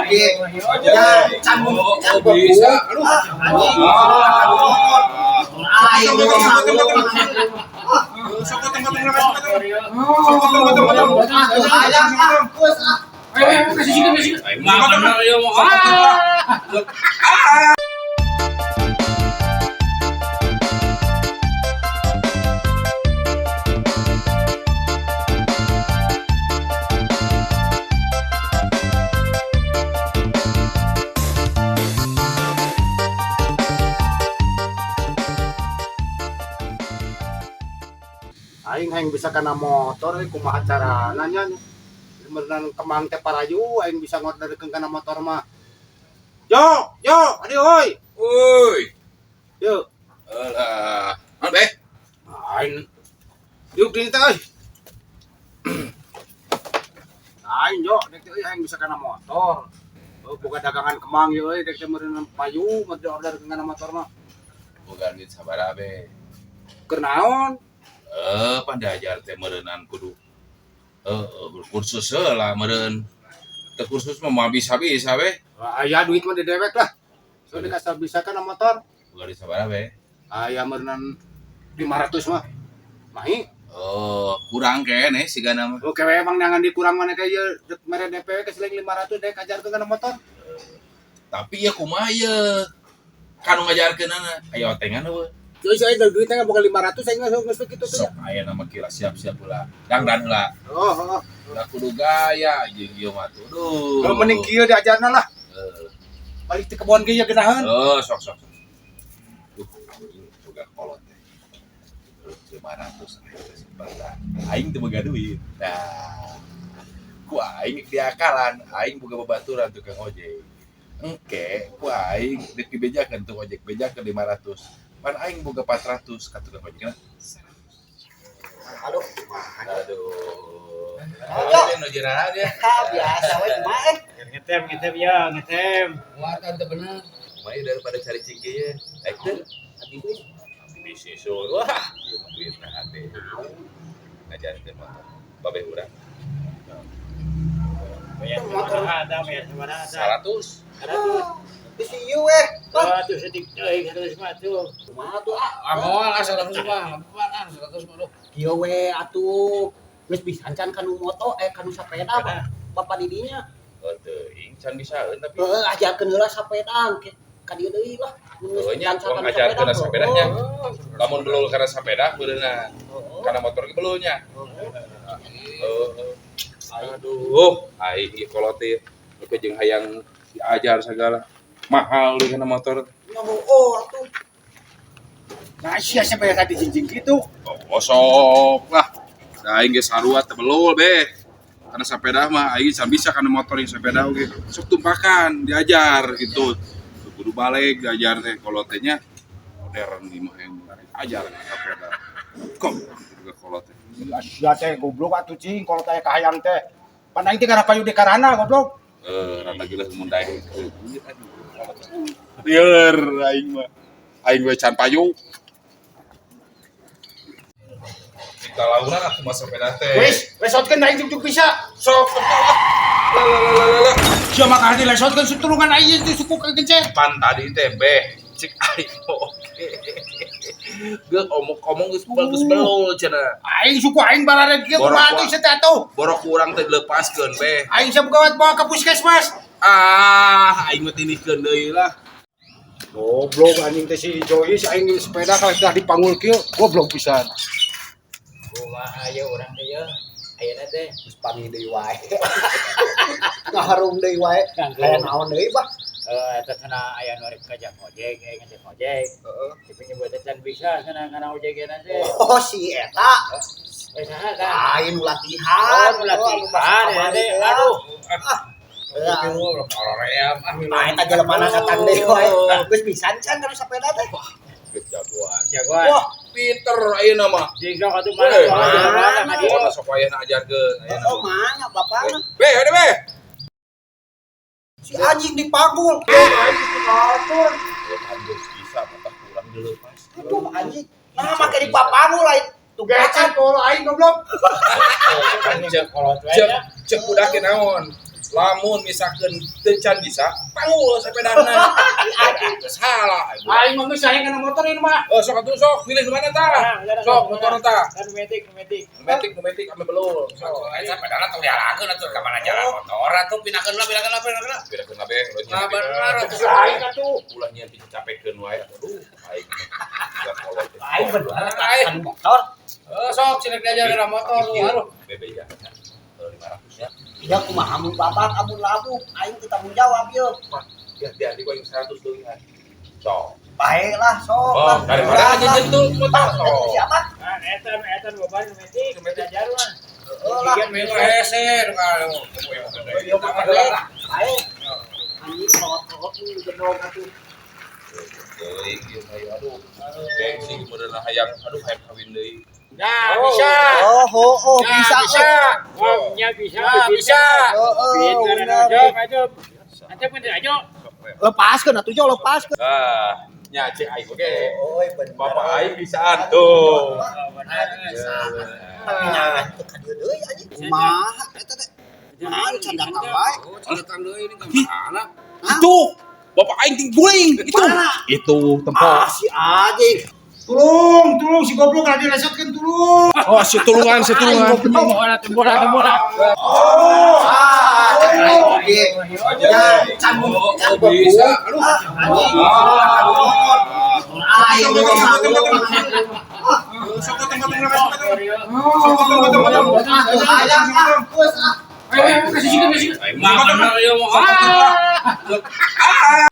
Oke. Ya, can can Bisa. Aduh. Ah, anjing. Aing. Sok potong potong lah, sok potong. Sok potong potong potong. Hayang ah, geus ah. Ayo, ayo, kasih sikat, kasih sikat. Makan lah ya mau. Ah. Aing hayang bisa kana motor euy, kumaha carana nya? Meureunan kemang teh parayu aing bisa ngorderkeun kana motor mah. Yo, yo, adi euy. Woi. Yo, Alah. An beh. aing yuk dini teh euy. Aing yo, dek teh euy hayang bisa kana motor. Oh, boga dagangan kemang ye euy, dek teh meureunnan payu mah diorderkeun kana motor mah. Boga duit sabaraha be? Keur naon? Eh, pan diajar teh meureunnan kudu kursus heula meureun. Teu kursus mah moal bisa-bisa be. Aya duit mah di dewek lah. So dikasih bisa kana motor. Boga duit sabaraha be? Aya meureunnan 500 mah. Mahi. Oh, kurang keneh sigana mah. Oke, emang nangan dikurang mana kayak ieu dek mere DP ke seleng 500 dek ajarkeun kana motor. Tapi ya kumaha ye? Kanu ngajarkeunana aya otengan eueuh. Jadi saya dari duitnya nggak boga 500 saya nggak nggak kitu tuh. Sok aya nama kira siap-siap heula. Dangdan heula. Oh, oh. Da kudu gaya jeung ieu mah tuh. Duh. Kalau mending kieu diajarna lah. Eh, Balik ti kebon kieu geunaheun. oh, sok sok. Sok. Duh, boga kolot teh. 500 aing teh sebentar. Aing teu boga duit. Nah, ku aing diakalan, aing boga babaturan tukang ojek. Engke, ku aing dek dibejakeun tukang ojek, bejakeun 500. Pan aing boga 400 ka tukang ojek. 100. Aduh. Aduh. Ayo. Aduh, nu jerahan ya. Ah, biasa we kumaha eh. Ngetem, ngetem ya, ngetem. Keluarkan teu bener. Lumayan daripada cari cingki ya. Eh, teu. Bisnis so. Wah, ieu mah duit na hate. Ngajarkeun motor. Babeh urang. Bayar sabaraha ada, bayar sabaraha ada. 100. 100. Bisi ieu we. 100 sedik euy, 100 mah tuh. Kumaha tuh ah? Ah, moal ah 100 mah, apaan ah 100 mah duh. Kieu we atuh. Geus bisa can kanu moto eh kanu sapeda bapak didinya. Oh, teuing can bisaeun tapi. Heeh, ajarkeun heula sapeda ke ka dieu deui lah. Mun geus Oh, nya, can uang kanu ajarkeun sapeda, sapedanya. heeh. Lamun belul kana sapeda meureunna. Heeh. Kana motor ge belulnya. Heeh. Heeh. Aduh, aing ieu kolot teh. Oke jeung hayang diajar segala. Mahal deui kana motor. Nya heueuh atuh. Nah, sia siapa yang tadi jinjing gitu? Oh, sok lah. Da aing ge sarua teu belul be. Karena sepeda mah aing can bisa kana motor yang sepeda oge. Sok tumpakan diajar gitu. Kudu balik diajar teh kolot teh nya modern ieu mah yang ajar sepeda. Kok juga kolot teh. Sia teh goblok atuh cing kalau teh kahayang teh. Pan aing teh gara payu di karana goblok. Eh, rada gila mun daek. Lieur aing mah. Aing we can payu. Kita launan atuh mah sepeda teh. Wis, lesotkeun aing juk bisa. Sok lah. Lah lah lah lah lah. Sia mah kahdi lesotkeun sutulungan aing itu suku kegencet. Pan tadi teh beh cek aing oke. Geus omong-omong geus bagus belul cenah. Aing suku aing balareun kieu Borok, kumaha atuh sia teh atuh. Borok urang teh dilepaskeun beh. Aing sia boga bawa ke puskesmas. Ah, aing mah tinihkeun deui lah. Goblok anjing teh si Jois aing sepeda kalau sudah dipanggul kieu goblok pisan. Kumaha ye urang teh ye. Ayeuna teh Geus panggih deui wae. Ngaharum deui wae. Aya naon deui bah? Eh, eta cenah aya nu rek kajak ojek, eh ngecek ojek. Heeh. Tapi nyebut teh can bisa cenah kana ojek teh. Oh si eta. Eh saha tah? Lain nu latihan. Oh, nu latihan, Oh, ya, teh. Aduh. Ah. Oroream ah. Nah, eta jelemana datang deui wae. Geus pisan can kana sapeda teh. Geus jagoan. Jagoan. Wah, Pinter ayeuna mah. Jeung sok atuh mana Eh, soal mana? mana ka dieu. Pokona sok wayahna ajarkeun ayeuna. oh mana bapakna? Beh, ada beh. Si anjing dipanggul. Geus bisa mata kurang dilepas. Aduh anjing. Nah, make dipapanggul lain. Tuh Gecet kalau aing goblok. Cek Kolot wae cek nya. cek budak ge naon. Lamun misalkan teu can bisa, panggul sepedana. Geus salah. Aing mah geus hayang kana motor ini mah. Oh, sok atuh sok, pilih nu mana tah? Sok motor tah. Kan metik, metik. Metik, nu metik ame belul. Sok. Aing sepedana tong dialangkeun atuh ka mana jalan motor atuh pindahkeun lah, pindahkeun lah, pindahkeun lah. Bedakeun kabeh nu Nah, bener atuh. Aing atuh. Ulah nyian dicapekeun wae atuh. Aing mah kolot. Aing bener Aing. kan motor. Eh, sok sini diajar ada motor lu aduh. BB ya. 500 ya. Ya kumaha mun babak amun labuh aing teu tanggung jawab ye. Ya biar di aing 100 deui kan. Sok. Bae lah sok Oh, lah. daripada aja tuh motor sok. Siapa? Ah, eta eta beban metik, diajar mah. Heeh lah. Melu hese nu ka. Ieu mah bae. Bae. Anjing kolot-kolot nu gedong atuh. Teuing ieu mah ieu, aduh. Gengsi meureun hayang aduh hayang kawin deui. Ya, bisa. Oh, oh, oh, Ya, bisa. bisa. Oh, nya bisa. Ya, bisa. Oh, oh, Pintar bener. aja, aja. Aja bener aja. Lepaskeun atuh jo, lepaskeun. Nah, nya cek aing oge. Oh, bener. Bapak aing bisaan tuh. Oh, bener. Bisa. Tapi nyahan teu ka dieu deui anjing. Kumaha eta teh? Nah, can datang wae. Oh, can datang deui ini ka mana? Itu bapak aing ting guling itu. Mana? Itu Ah, tempat. si anjing. Tulung, tulung si goblok lagi lesotkeun tulung. Oh, si tulungan, si tulungan. Bola, bola, bola. Oh. Ah, cek aing oge. Ya, can Oh, can oh, bisa. Aduh, anjing. Aing Sok potong potong lah, sok potong. Sok potong potong potong. Ah, ah, geus ah. Ayo, kasih sikit, kasih sikit. Aing mah bener ieu mah. Ah.